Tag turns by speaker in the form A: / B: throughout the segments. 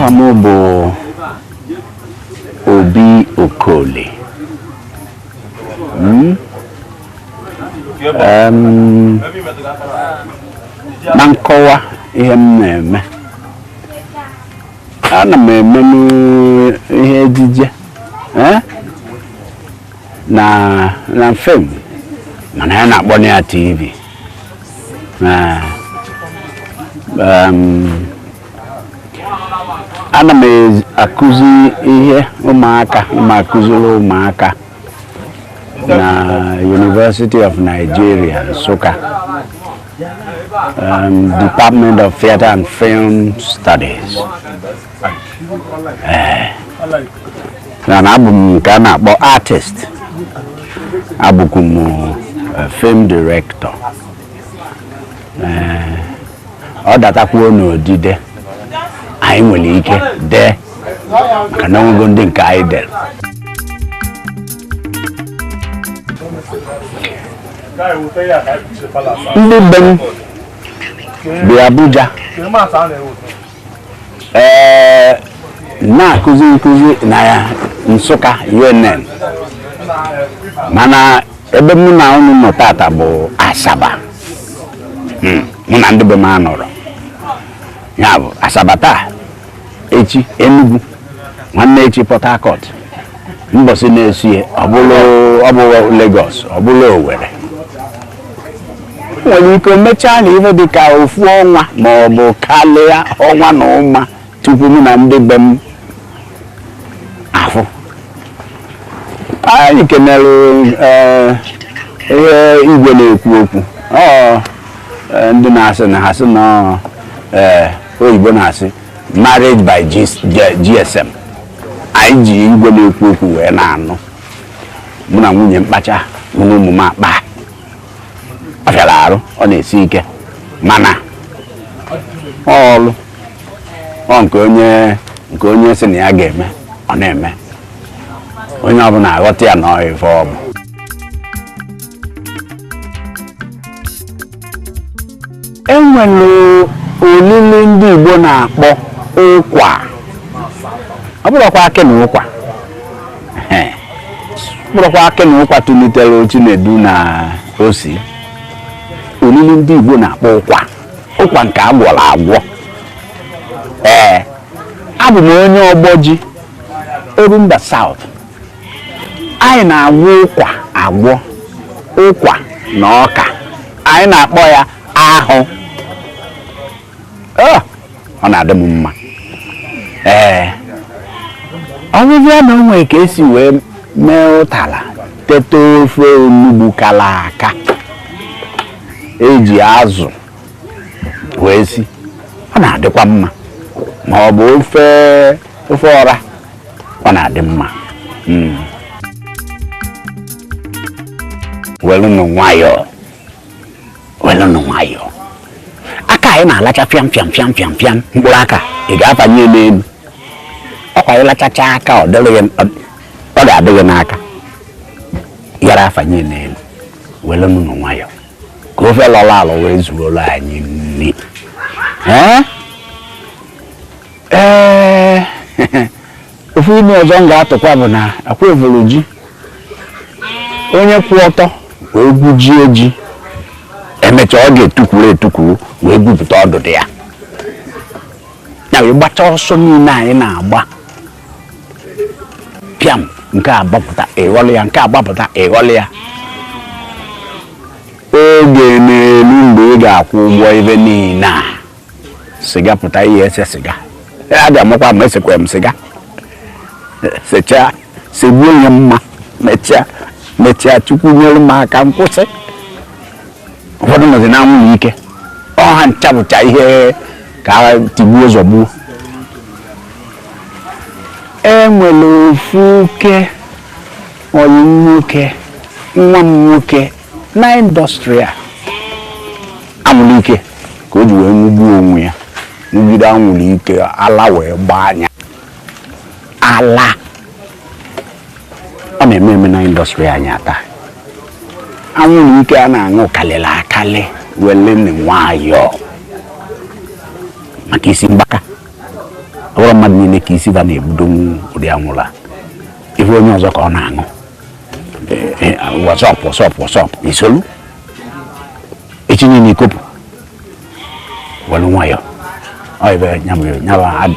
A: Aha m bụ Obi Okoli. Na nkọwa ihe m na-eme, ana m eme ihe ejije na film, mana ya na-akpọ ya TV. Ana m akụzi ihe ụmụaka, m akụziri ụmụaka na University of Nigeria, Nsukka, Department of Theatre and Film Studies. Na abụ m nke a na-akpọ artist, abụkwu m film director. Ọ datakwuo n'odide, anyị nwere ike dee, maka na onwego ndị nke anyị dere. Ndị be m bi Abuja, ee, na-akụzi nkụzi na ya Nsukka UNN, mana ebe mụ na unu nọ tata bụ Asaba. Mụ na ndị be m anọrọ, ya bụ Asaba taa, echi Enugu, nwanne echi Port Harcourt, mbọsị na-esi ọ bụrụ Lagos, ọ bụrụ Owerri. Nwere ike mechaa na ihe dị ka ofu ọnwa ma ọ bụ karịa ọnwa na ụma tupu mụ na ndị be m afụ. Anyị kenere ihe igwe na-ekwu okwu, ndị na-asị na ha sị na oyibo na-asị marriage by GSM. Anyị ji igwe na-ekwu okwu wee na-anụ, mụ na nwunye mkpacha, mụ na ụmụ m akpa. Ọ fịara arụ, ọ na-esi ike, mana ọlụ ọ nke onye sị na ya ga-eme, ọ na-eme. Onye ọbụla aghọta ya na ọ ife ọ bụ. Enwere olili ndị Igbo na-akpọ ụkwa. Ọ bụrụkwa akị na ụkwa, ọ bụrụkwa akị na ụkwa tụlitere Chinedu na osi. Olili ndị Igbo na-akpọ ụkwa, ụkwa nke agwọrọ agwọ. Ee, abụ m onye Ọgbọji, Orumba South. Anyị na-agwọ ụkwa agwọ, ụkwa na ọka. Anyị na-akpọ ya ahụ. Ọ na-adị m mma. Ee, ọ bụzie na o nwere ka esi wee mee ụtara, tete ofe onugbu kara aka eji azụ wee si, ọ na-adịkwa mma. Ma ọ bụ ofe ọra, ọ na-adị mma. Welụnụ nwayọọ, welụnụ nwayọọ. Aka anyị na-alacha fịam fịam fịam fịam fịam, mkpụrụ aka ị ga-afanye n'elu. Ọkwa ịlachacha aka, ọ ga-adị gị n'aka, yara afanye n'elu. Welụnụ nwayọọ ka ofe lọrọ alọ wee zuoro anyị nri. Ee, ofu ime ọzọ m ga-atụkwa bụ na akwa evolu ji, onye kwụ ọtọ wee gwujie ji, emechaa ọ ga-etukwuru etukwuru wee gwupụta ọdụdụ ya. Ya wee gbachaa ọsọ niile anyị na-agba, pịam nke agbapụta ịghọlị ya, nke agbapụta ịghọlị ya. Oge na-elu mgbe ị ga-akwụ ụgwọ ebe niile a, sịga pụta, ihe ese sịga a ga-amakwa ma esekwa m sịga, sechaa segbuo ya mma, mechaa Chukwu nyere m aka nkwụsị. Ụfọdụ nọzi na anwụghị ike, ọha ncha bụcha ihe ka tigbuo zọgbuo. E nwere ofu oke oyi nwoke, nwa m nwoke na indọstrị a, anwụrụ ike ka o ji wee nwụgbuo onwe ya, nwụgide anwụrụ ike, ala wee gbaa anya ala. Ọ na-eme eme na indọstrị anyị taa. Anwụrụ ike a na-aṅụ karịrị akarị. Wele nwayọọ maka isi mgbaka. Ọ bụrụ mmadụ niile ka isi va na-ebudonwu ụdị anwụrụ a. Ife onye ọzọ ka ọ na-aṅụ, what's up, what's up, what's up, isolu echi niile ikopụ were nwayọ. Ọ ebe nyaba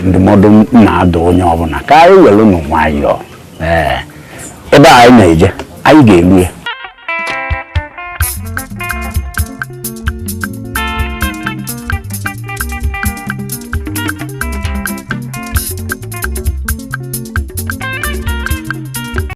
A: ndụmọdụ m na-adụ onye ọbụla, ka anyị were nụ nwayọọ. Ee, ebe a anyị na-eje, anyị ga-eru ya.